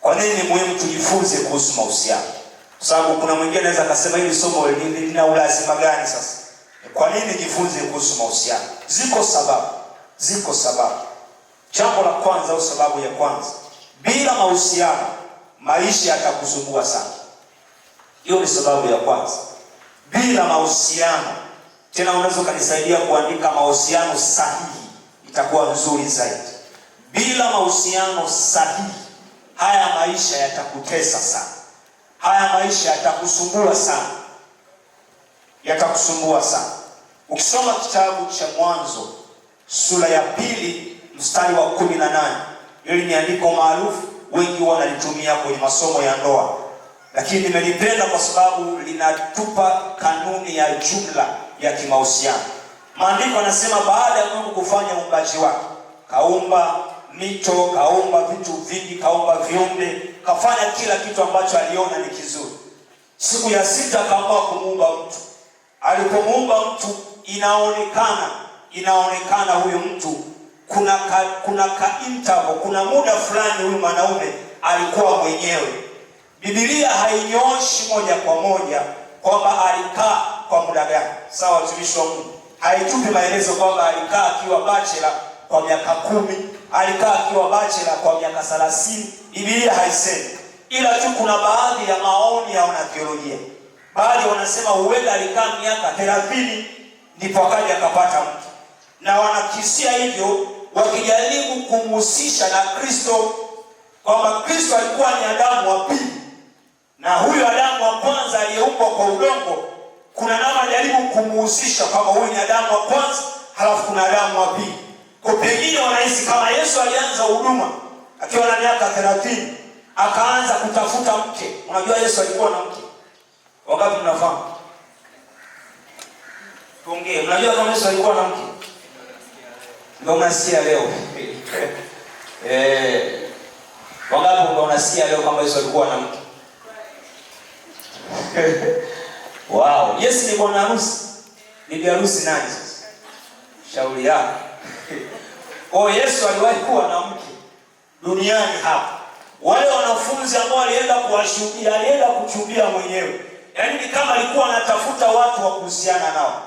Kwa nini ni muhimu tujifunze kuhusu mahusiano? Kwa sababu kuna mwingine anaweza akasema hili somo lina ulazima gani sasa? Kwa nini jifunze kuhusu mahusiano? Ziko sababu, ziko sababu. Jambo la kwanza au sababu ya kwanza, bila mahusiano maisha yatakusumbua sana. Hiyo ni sababu ya kwanza. Bila mahusiano, tena unaweza ukanisaidia kuandika mahusiano sahihi, itakuwa nzuri zaidi. Bila mahusiano sahihi, haya maisha yatakutesa sana, haya maisha yatakusumbua sana, yatakusumbua sana. Ukisoma kitabu cha Mwanzo sura ya 2 mstari wa 18, hili ni andiko maarufu, wengi wanalitumia kwenye masomo ya ndoa, lakini nimelipenda kwa sababu linatupa kanuni ya jumla ya kimahusiano. Maandiko yanasema baada ya Mungu kufanya uumbaji wake, kaumba mito, kaumba vitu vingi, kaumba viumbe, kafanya kila kitu ambacho aliona ni kizuri. Siku ya sita akaamua kumuumba mtu. Alipomuumba mtu, inaonekana huyu mtu kuna ka interval, kuna muda fulani huyu mwanaume alikuwa mwenyewe. Biblia hainyoshi moja kwa moja kwamba alikaa kwa muda gani. Sawa, watumishi wa Mungu, haitupi maelezo kwamba alikaa akiwa bachelor kwa miaka 10, alikaa akiwa bachelor kwa miaka 30. Biblia haisemi, ila tu kuna baadhi ya maoni ya wanatheolojia. Baadhi wanasema huenda alikaa miaka 30 ndipo akaja akapata mke, na wanakisia hivyo wakijaribu kumhusisha na Kristo, kwamba Kristo alikuwa ni Adamu wa pili na huyu Adamu wa kwanza aliyeumbwa kwa udongo, kuna namna anajaribu kumuhusisha kwamba huyu ni Adamu wa kwanza, halafu kuna Adamu wa pili. Kwa pengine wanahisi kama Yesu alianza huduma akiwa na miaka 30, akaanza kutafuta mke. Unajua Yesu alikuwa na mke. Wangapi mnafahamu? Tuongee. Unajua kama Yesu alikuwa na mke? Ndio unasikia leo. Wangapi ndio unasikia leo kama Yesu alikuwa na mke? Wow, Yesu ni bwana harusi. Bibi harusi nani sasa? Shauri yako. Kwa Yesu aliwahi kuwa na mke duniani hapa. Wale wanafunzi ambao alienda kuwashuhudia, alienda kuchumbia mwenyewe. Yaani ni kama alikuwa anatafuta watu wa kuhusiana nao.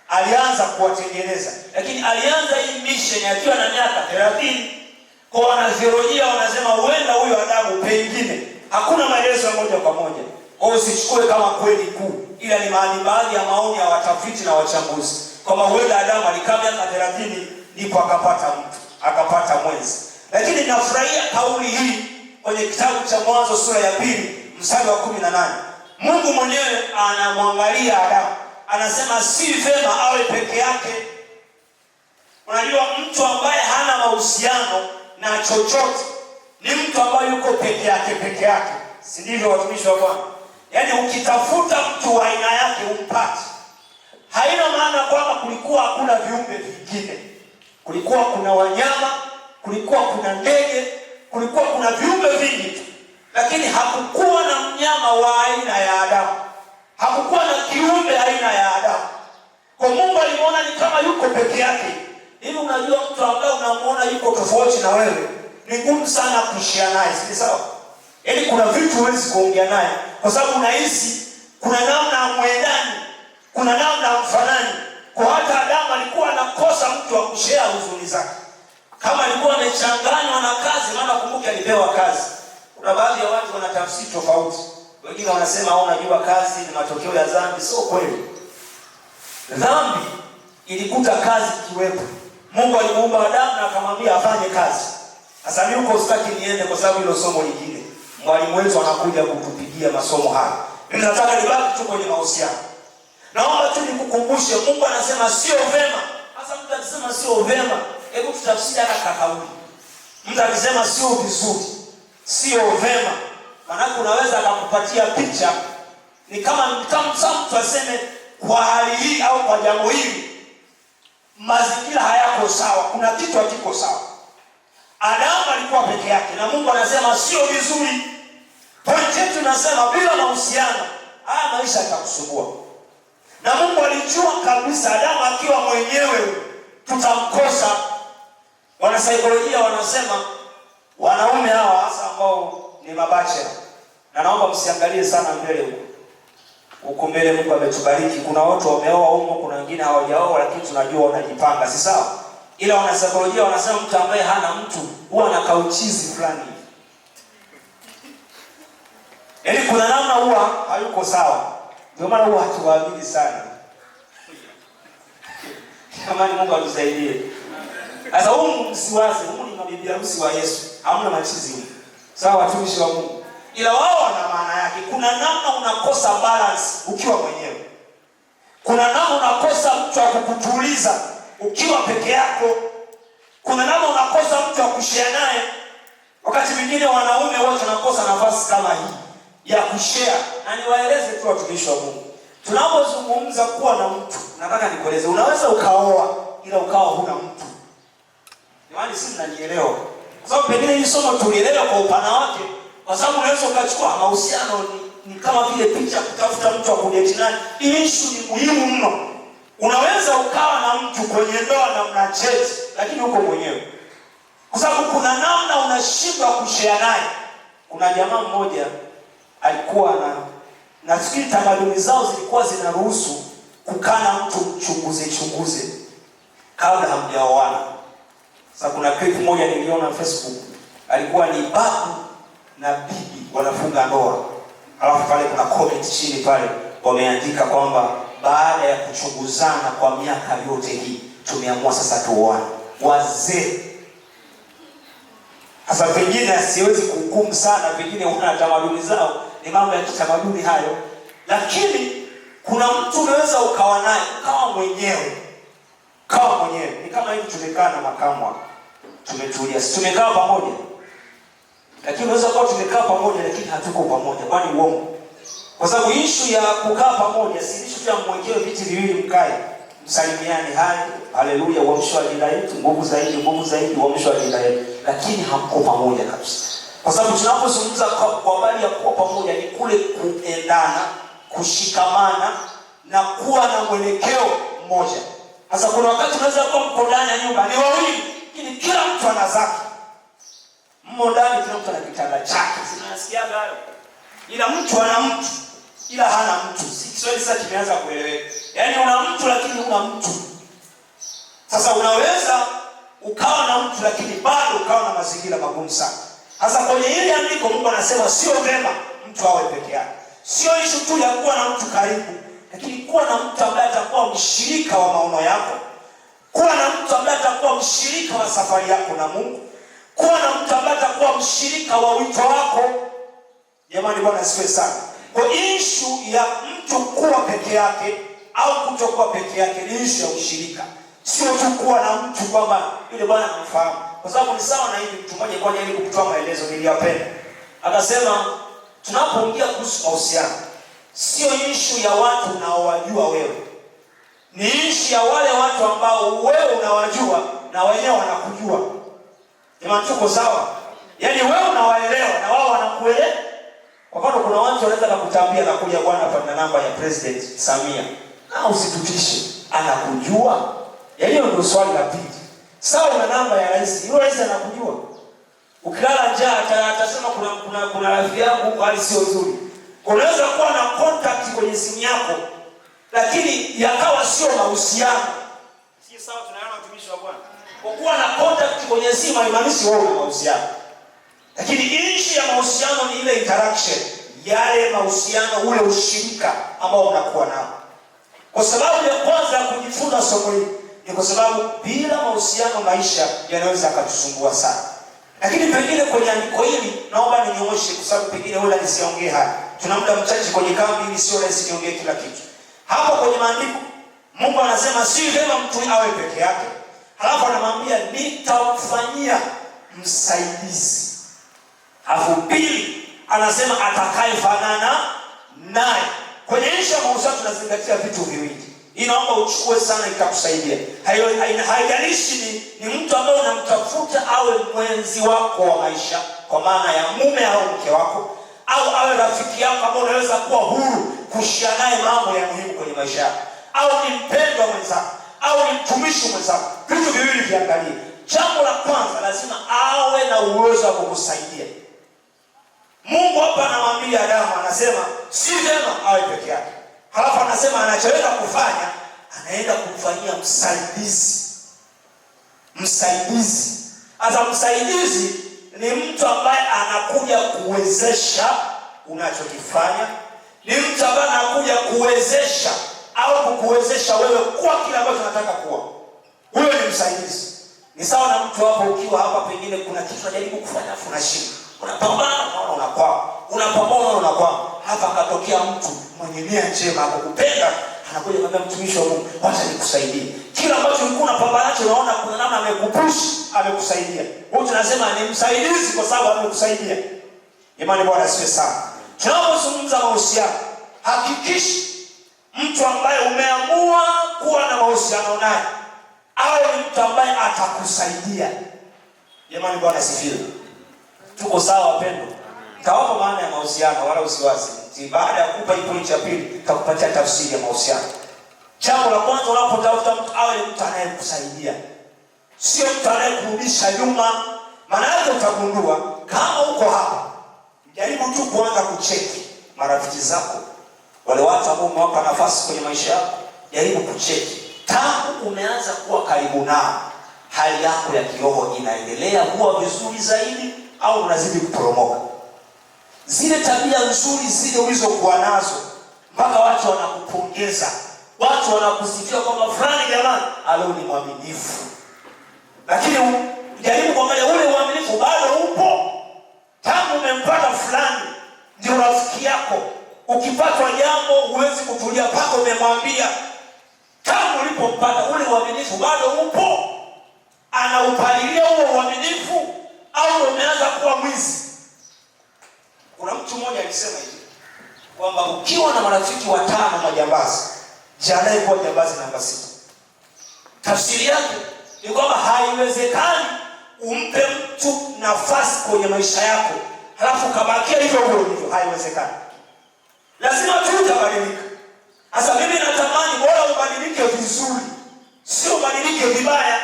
Alianza kuwatengeneza. Lakini alianza hii mission akiwa na miaka 30. Kwa wanatheolojia wanasema huenda huyo Adamu pengine, hakuna maelezo moja kwa moja. Kwa hiyo usichukue kama kweli kuu, ila ni baadhi ya maoni ya watafiti na wachambuzi kwamba huenda Adamu alikaa miaka 30 ndipo akapata mtu, akapata mwenzi. Lakini nafurahia kauli hii kwenye kitabu cha Mwanzo sura ya 2 mstari wa 18. Mungu mwenyewe anamwangalia Adamu, anasema si vema awe peke yake. Unajua mtu ambaye hana mahusiano na chochote ni mtu ambaye yuko peke yake peke yake, si ndivyo watumishi wa Bwana? Yaani ukitafuta mtu wa aina yake umpati. Haina maana kwamba kulikuwa hakuna viumbe vingine. Kulikuwa kuna wanyama, kulikuwa kuna ndege, kulikuwa kuna viumbe vingi tu. Lakini hakukuwa na mnyama wa aina ya Adamu. Hakukuwa na kiumbe aina ya Adamu. Kwa Mungu alimuona ni kama yuko peke yake. Hivi unajua mtu ambaye unamuona yuko tofauti na wewe, ni ngumu sana kushare naye, si sawa? Yaani kuna vitu huwezi kuongea naye kwa sababu unahisi kuna namna hamuendani, kuna namna hamfanani. Kwa hata Adamu alikuwa anakosa mtu wa kushare huzuni zake. Kama alikuwa amechanganywa na kazi, maana kumbuka alipewa kazi. Kuna baadhi ya watu wana tafsiri tofauti. Wengine wanasema unajua kazi ni matokeo ya dhambi. Sio kweli. Dhambi ilikuta kazi ikiwepo. Mungu alimuumba Adamu na akamwambia afanye kazi. Sasa mimi huko sitaki niende kwa sababu hilo somo lingine. Mwalimu wetu anakuja kutupigia masomo haya. Mimi nataka nibaki tu kwenye mahusiano. Naomba tu nikukumbushe, Mungu anasema sio vema. Sasa mtu akisema sio vema, hebu tutafsiri hata kauli. Mtu akisema sio vizuri, sio vema, maana unaweza akakupatia picha ni kama mtu aseme kwa hali hii au kwa jambo hili mazingira hayako sawa, kuna kitu hakiko sawa. Adamu alikuwa peke yake na Mungu anasema sio vizuri. Point yetu nasema bila mahusiano haya maisha yatakusumbua. Na Mungu alijua kabisa Adamu akiwa mwenyewe tutamkosa. Wanasaikolojia wanasema wanaume hawa hasa ambao ni mabachela, na naomba msiangalie sana mbele huko huko mbele. Mungu ametubariki, kuna watu wameoa humo, kuna wengine hawajaoa, lakini tunajua wanajipanga, si sawa? Ila wanasaikolojia wanasema mtu ambaye hana mtu huwa ana kauchizi fulani hivi, yaani kuna namna huwa hayuko sawa. Ndio maana huwa hatuwaamini sana. Jamani, Mungu atusaidie. Sasa humu msiwaze, humu ni mabibi harusi wa Yesu, hamna machizi humu. Sawa, watumishi wa Mungu, ila wao wana maana yake. Kuna namna unakosa balance ukiwa mwenyewe, kuna namna unakosa mtu wa kukutuliza ukiwa peke yako, kuna namna unakosa mtu wa kushare naye. Wakati mwingine wanaume wote tunakosa nafasi kama hii ya kushare, na niwaeleze tu watumishi wa Mungu, tunapozungumza kuwa na mtu, nataka nikueleze, unaweza ukaoa ila ukawa huna mtu. Jamani, si mnanielewa? Kwa sababu pengine hili somo tulielewa kwa upana wake, kwa sababu unaweza ukachukua mahusiano ni kama vile picha kutafuta mtu wa kudate naye. Issue ni muhimu mno. Unaweza ukawa na mtu kwenye ndoa na mna cheti, lakini uko mwenyewe, kwa sababu kuna namna unashindwa kushare naye. Kuna jamaa mmoja alikuwa na, nafikiri tamaduni zao zilikuwa zinaruhusu kukaa na mtu mchunguze chunguze kabla hamjaoana. Sasa kuna clip moja niliona Facebook, alikuwa ni babu na bibi wanafunga ndoa, alafu pale kuna comment chini pale wameandika kwamba baada ya kuchunguzana kwa miaka yote hii tumeamua sasa tuoane. Wazee sasa, pengine asiwezi kuhukumu sana, pengine wana tamaduni zao, ni mambo ya kitamaduni hayo, lakini kuna mtu unaweza ukawa naye ukawa mwenyewe, ukawa mwenyewe. Ni kama hivi tumekaa na makamwa, tumetulia, si tumekaa pamoja, lakini unaweza kuwa tumekaa pamoja lakini hatuko pamoja. Kwani uongo? Kwa sababu issue ya kukaa pamoja si issue ya mwekewe viti viwili mkae msalimiane, hai haleluya, uamsho wa ajira yetu, nguvu zaidi, nguvu zaidi, uamsho wa ajira yetu, lakini hamko pamoja kabisa. Kwa sababu tunapozungumza kwa habari ya kuwa pamoja ni kule kuendana, kushikamana na kuwa na mwelekeo mmoja. Sasa kuna wakati unaweza kuwa mko ndani ya nyumba ni wawili, lakini kila mtu ana zake. Mmo ndani, kila mtu ana kitanda chake, sinasikiaga hayo, ila mtu ana mtu ila hana mtu. Si Kiswahili sasa kimeanza kueleweka, yaani una mtu lakini huna mtu. Sasa unaweza ukawa na mtu lakini bado ukawa na mazingira magumu sana. Sasa kwenye hili andiko Mungu anasema sio vema mtu awe peke yake. Sio issue tu ya kuwa na mtu karibu, lakini kuwa na mtu ambaye atakuwa mshirika wa maono yako, kuwa na mtu ambaye atakuwa mshirika wa safari yako na Mungu, kuwa na mtu ambaye atakuwa mshirika wa wito wako. Jamani, Bwana asifiwe sana. Kwa issue ya mtu kuwa peke yake au kutokuwa peke yake ni issue ya ushirika, sio tu kuwa na mtu kwamba yule bwana namfahamu. Kwa sababu ni sawa na hivi, mtu mmoja kwa jaribu kutoa maelezo niliyapenda, akasema tunapoongea kuhusu mahusiano, sio issue ya watu unaowajua wewe, ni issue ya wale watu ambao wewe unawajua na wenyewe wanakujua. Jamani, tuko sawa? Yaani wewe unawaelewa na wao wanakuelewa. Kwa mfano, kuna watu wanaweza kukutambia na kuja, bwana, hapa na namba ya President Samia. Ah, usitutishe. Anakujua? Yaani hiyo ndio swali la pili. Sawa, una namba ya rais, yule rais anakujua? Ukilala njaa atasema kuna rafiki yangu huko hali sio nzuri. Unaweza kuwa na contact kwenye simu yako lakini yakawa sio mahusiano. Si sawa, tunaona watumishi wa Bwana. Kwa kuwa na contact kwenye simu haimaanishi wewe una mahusiano. Lakini issue ya mahusiano ni ile interaction, yale mahusiano, ule ushirika ambao unakuwa nao. Kwa sababu ya kwanza ya kujifunza somo hili ni kwa sababu bila mahusiano maisha yanaweza yakatusumbua sana. Lakini pengine kwenye andiko hili naomba ninyooshe, kwa sababu pengine wala nisiongee haya. Tuna muda mchache kwenye kambi hili, sio rahisi niongee kila kitu. Hapo kwenye maandiko Mungu anasema si vyema mtu awe peke yake, halafu anamwambia nitamfanyia msaidizi. Alafu pili anasema atakayefanana naye. Kwenye issue ya mahusiano tunazingatia vitu viwili. Hii naomba uchukue sana, itakusaidia. Haijalishi ni mtu ambaye unamtafuta awe mwenzi wako wa maisha, kwa maana ya mume au mke wako, au awe rafiki yako ambaye unaweza kuwa huru kushare naye mambo ya muhimu kwenye maisha yako, au ni mpendwa mwenzako, au ni mtumishi mwenzako. Vitu viwili viangalie. Jambo la kwanza, lazima awe na uwezo wa kukusaidia. anamwambia Adamu, anasema si vyema awe peke yake. Halafu anasema anachoweza kufanya, anaenda kumfanyia msaidizi. Msaidizi. Sasa msaidizi ni mtu ambaye anakuja kuwezesha unachokifanya, ni mtu ambaye anakuja kuwezesha au kukuwezesha wewe kuwa kile ambacho unataka kuwa. Huyo ni msaidizi. Ni sawa na mtu hapo, ukiwa hapa, pengine kuna kitu unajaribu kufanya afu unashindwa, unapambana unaona unakwama, unapambana unaona unakwama. Hapa akatokea mtu mwenye nia njema, akakupenda, anakuja kumwambia mtumishi wa Mungu, wacha nikusaidie. Kila ambacho ulikuwa unapambana nacho, unaona kuna namna amekupush, amekusaidia. Huyu tunasema ni msaidizi kwa sababu amekusaidia. Jamani, Bwana asifiwe sana. Tunapozungumza mahusiano, hakikisha mtu ambaye umeamua kuwa na mahusiano naye awe ni mtu ambaye atakusaidia. Jamani, Bwana asifiwe. Tuko sawa wapendwa? Nitawapa maana ya mahusiano, wala usiwazi. Baada ya kukupa hii point ya pili, nitakupatia tafsiri ya mahusiano. Jambo la kwanza, unapotafuta mtu awe mtu anayekusaidia, sio mtu anayekurudisha nyuma. Maana yake utagundua kama uko hapa, jaribu tu kuanza kucheki marafiki zako, wale watu ambao umewapa nafasi kwenye maisha yako, jaribu kucheki tangu umeanza kuwa karibu nao, hali yako ya kiroho inaendelea kuwa vizuri zaidi au unazidi kuporomoka? Zile tabia nzuri zile ulizokuwa nazo mpaka watu wanakupongeza, watu wanakusifia kwamba fulani, jamani, aleo ni mwaminifu. Lakini jaribu kuangalia ule uaminifu bado upo tangu umempata fulani, ndio rafiki yako. Ukipatwa jambo huwezi kutulia mpaka umemwambia. Tangu ulipompata ule uaminifu bado upo, anaupalilia huo uaminifu au umeanza kuwa mwizi? Kuna mtu mmoja alisema hivi kwamba ukiwa na marafiki watano majambazi, jiandae kuwa jambazi namba 6. Tafsiri yake ni kwamba haiwezekani umpe mtu nafasi kwenye maisha yako halafu kabakia hivyo hivyo ulivyo, haiwezekani. Lazima tu utabadilika. Sasa mimi natamani bora ubadilike vizuri, sio ubadilike vibaya.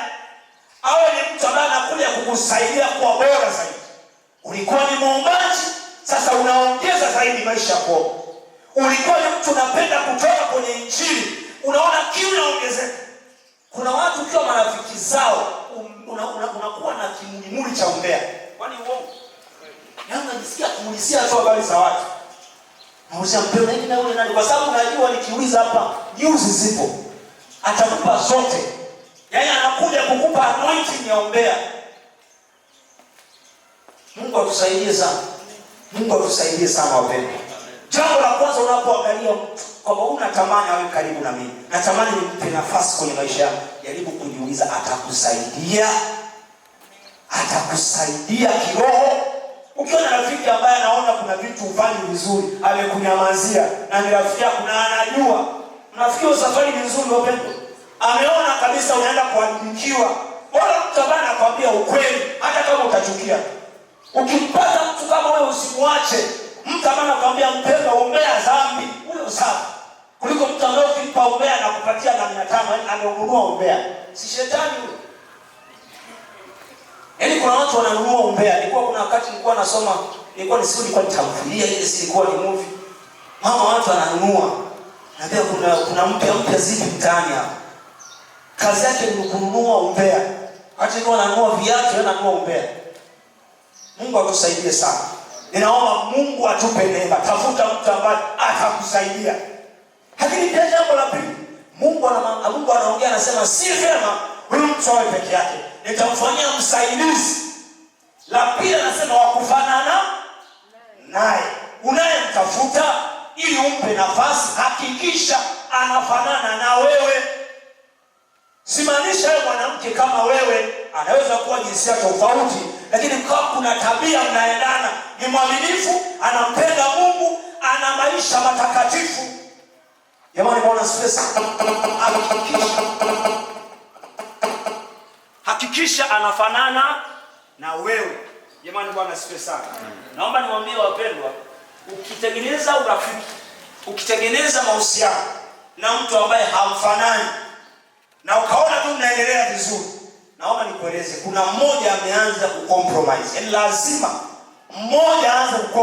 Awe ni mtu ambaye anakuja kukusaidia kuwa bora zaidi. Ulikuwa ni muombaji, sasa unaongeza zaidi maisha yako. Ulikuwa ni mtu unapenda kutoka kwenye Injili, unaona kiu inaongezeka. Kuna watu ukiwa marafiki zao unakuwa na kimulimuli cha umbea. Kwani uongo? Yaani unajisikia kuulizia tu habari za watu. Nauliza mpeo na hivi na yule nani, kwa sababu unajua nikiuliza hapa news zipo. Atakupa zote. Yaani anakuja kukupa anointing ya umbea. Mungu atusaidie sana. Mungu atusaidie sana wapendwa. Jambo la kwanza unapoangalia mtu kwamba unatamani awe karibu na mimi, natamani nimpe nafasi kwenye maisha yangu, jaribu kujiuliza, atakusaidia? Atakusaidia kiroho? Ukiwa na rafiki ambaye anaona kuna vitu hufanyi vizuri, amekunyamazia na ni rafiki yako na anajua, unafikiri safari ni nzuri wapendwa, ameona kabisa unaenda kuharibikiwa, bora mtu ambaye anakuambia ukweli hata kama utachukia. Ukimpata mtu kama huyo usimwache. Mtu ambaye anakuambia mpendwa, ombea dhambi, huyo safi, kuliko mtu ambaye ukimpa ombea na kupatia na 500, yaani ameununua ombea. Si shetani huyo? Yaani kuna watu wananunua umbea. Nilikuwa kuna wakati nilikuwa nasoma, nilikuwa ni siku nilikuwa nitamfilia ile si ilikuwa ni movie. Mama watu wananunua. Naambia kuna mpya mpya zipi mtaani hapa. Kazi yake ni kununua umbea. Hata kama ananunua viatu, yeye ananunua umbea. Mungu atusaidie sana. Ninaomba Mungu atupe neema. Tafuta mtu ambaye atakusaidia. Lakini pia jambo la pili, Mungu anaongea anasema si vyema huyu mtu awe peke yake, nitamfanyia msaidizi. La pili anasema wa kufanana naye. Unayemtafuta ili umpe nafasi, hakikisha anafanana na wewe. Simaanisha yeye mwanamke kama wewe, anaweza kuwa jinsia tofauti, lakini kama kuna tabia mnaendana, ni mwaminifu, anampenda Mungu, ana maisha matakatifu. Jamani, Bwana asifiwe sana. Hakikisha anafanana na wewe. Jamani, Bwana asifiwe sana. Naomba niwaambie wapendwa, ukitengeneza urafiki, ukitengeneza mahusiano na mtu ambaye hamfanani na ukaona tu mnaendelea vizuri, naomba nikueleze, kuna mmoja ameanza kucompromise. Yaani lazima mmoja aanze kucompromise.